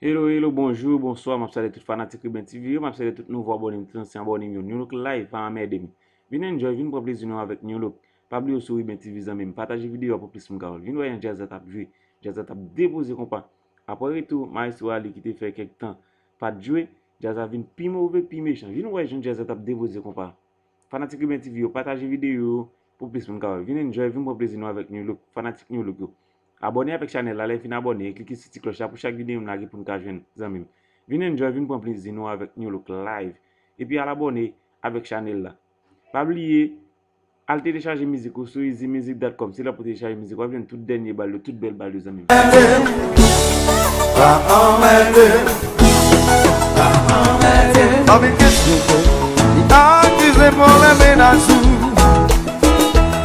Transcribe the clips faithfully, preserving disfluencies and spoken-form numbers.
Hello, hello, bonjou, bonswa, m ap salye tout fanatik Riben T V yo, m ap salye tout nouvo abòne m, tout ansyen abòne m yo. New Look Live, pa anmède m. Vin enjoy, vin pran plezi nou avèk New Look. Pa bliye w sou Riben T V, zanmi m, pataje videyo a pou plis moun ka wè l. Vin wè jan djaz la t ap jwe, djaz la t ap depoze konpa. Apre retou Maestro Ali ki te fè kèk tan pa t jwe, djaz la vin pi move, pi mechan. Vin wè jan djaz la t ap depoze konpa. Fanatik Riben T V yo, pataje videyo yo pou plis moun ka wè. Vin enjoy, vin pran plezi nou avèk New Look, fanatik New Look yo. Abòne avèk chanèl la, lè w fin abòne, e klike sou ti klòch la pou chak videyo m lage pou n ka jwenn, zanmi m. Vin enjoy, vin pran plezi nou avèk New Look Live. Epi al abòne avèk chanèl la. Pa bliye, al telechaje mizik ou sou easy music dot com. Se la pou telechaje mizik, w ap jwenn tout dènye bal yo, tout bèl bal yo, zanmi m. Pa anmède m. Pa anmède m. Pa vin kesyon li akize pwoblèm mennaj ou.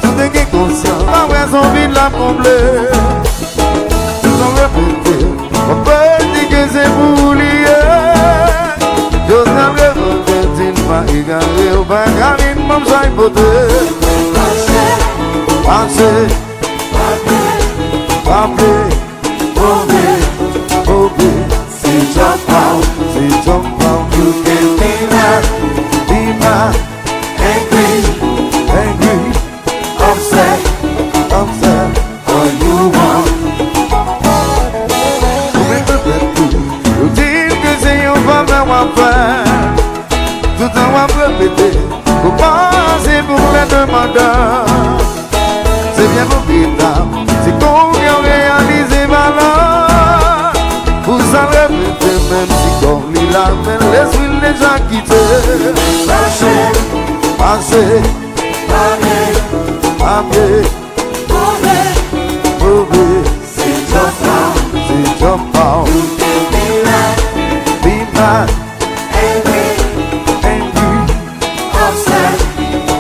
Si w te gen konsyans, pa wè zonbi l ap konble. Tout an repete, w ap di ke se pou ou li ye. Jovenel revoke, di l pa egare, ou pa ka vin ban m sa y pote. Mache, mache. Papye, papye, move, move. Se djòb pa w, se djòb pa w. You can be mad, be mad, angry, angry, upset, upset, all you want. Ou mèt repèt tou, yo di l ke se yon favè w ap fè. Toutan w ap repete, ou pase pou lè demandan. Se byen pou pita, se kounye a w reyalize valè. Pou sa l repete, menm si kò w li la, men lespri l deja kite. Mache, mache, papye, papye, move, move. Se djòb pa w, se djòb pa w. Be mad, angry, angry, upset,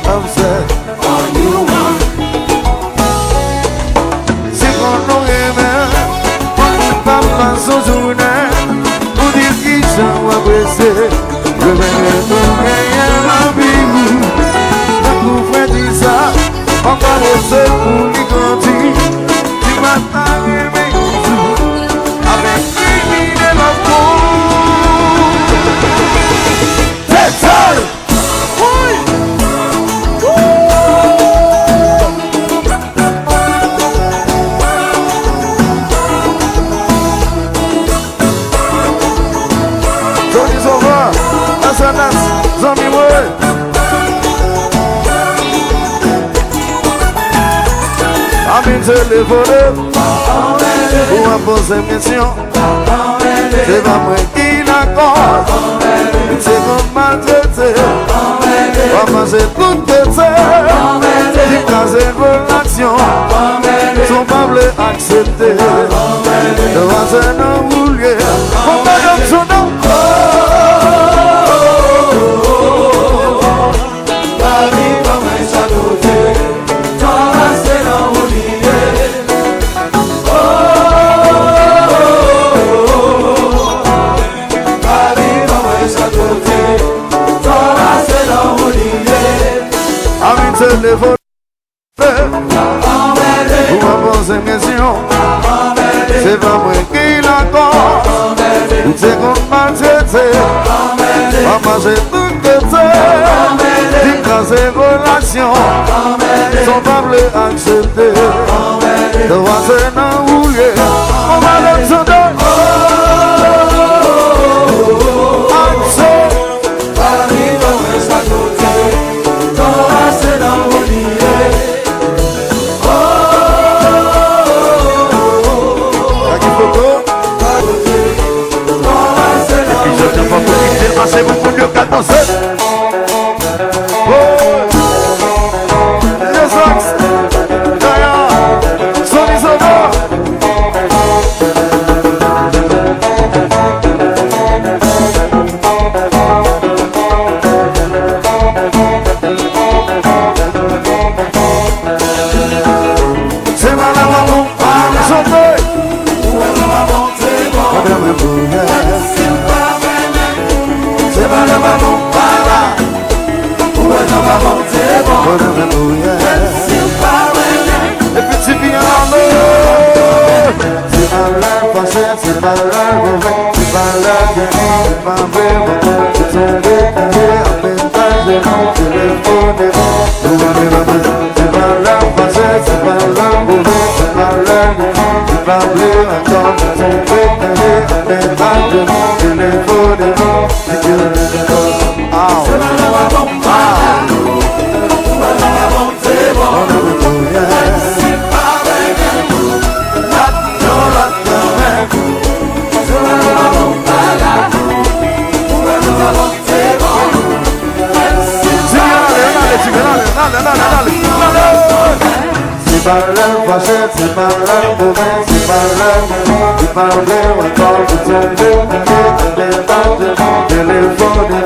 upset, all you want. Se konn nou renmen, konn pa pase yon jounen, pou di kijan w apresye, renmen nou genyen lavi w. Tankou frè di sa, w ap karese pou li grandi. Di m ap ta renmen yon jou, avèk krimine lòt moun. Detay! Johnny Sauveur, S N S, zanmi mwen. Amin se levole, ou ap poze m kesyon. Se pa mwen ki lakòz. Se konn maltrete. W ap manje tout tete. Li kraze relasyon. Si w pa vle aksepte. Demoiselle nan woulye. Bon, madanm Sodo. Lavi pa mwen sa kote, Tòmase nan ou li ye. Oh, oh, oh, oh, oh. Lavi pa mwen sa kote, Tòmase nan ou li ye. Amin se levole. Ou pa poze m kesyon. Se pa mwen ki lakòz. Ou te konn maltrete. W ap manje tout kote. Li kraze relasyon. Si w pa vle aksepte. Demoiselle nan woulye. On va le chanter. Aksepte. Lavi pa mwen sa kote, Tòmase nan ou li ye. Oh, oh, oh, oh, oh. Sa ki foto? Epizòd nan pa pwofite, pase pou moun yo ka danse. Oh. Jezaks, Daya, Sony Sauveur. Se pa lè fache, se pa lè koumen, se pa lè meni, se pa lè ankò, se lè meni, se lè pa de telefone.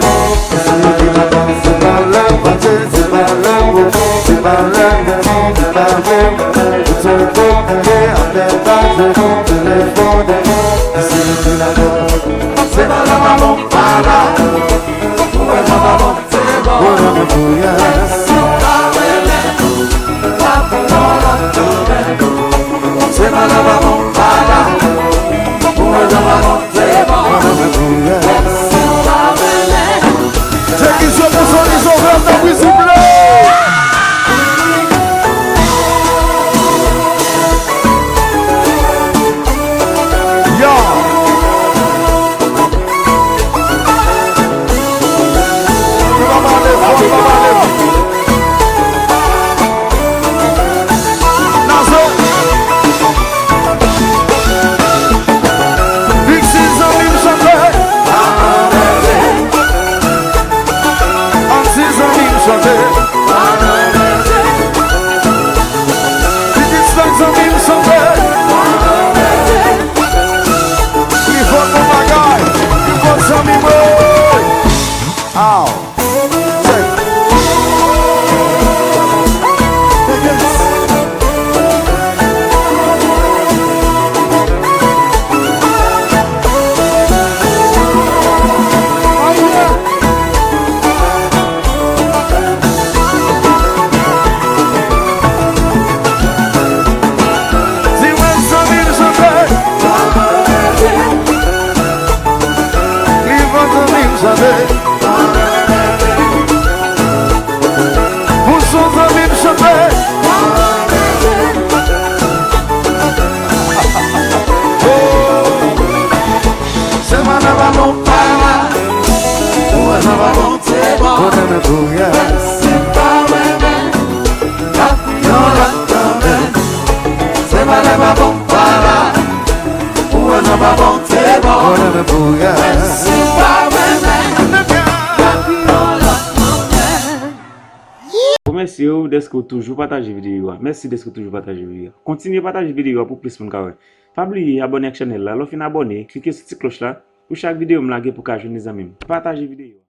Remèsye w dèske w toujou pataje videyo a. Mèsi dèske w toujou pataje videyo a. Kontinye pataje videyo a pou plis moun ka wè. Pa bliye abòne ak chanèl la. Lè w fin abòne, klike sou ti klòch la pou chak videyo m lage pou ka jwenn li zanmi m. Pataje videyo a.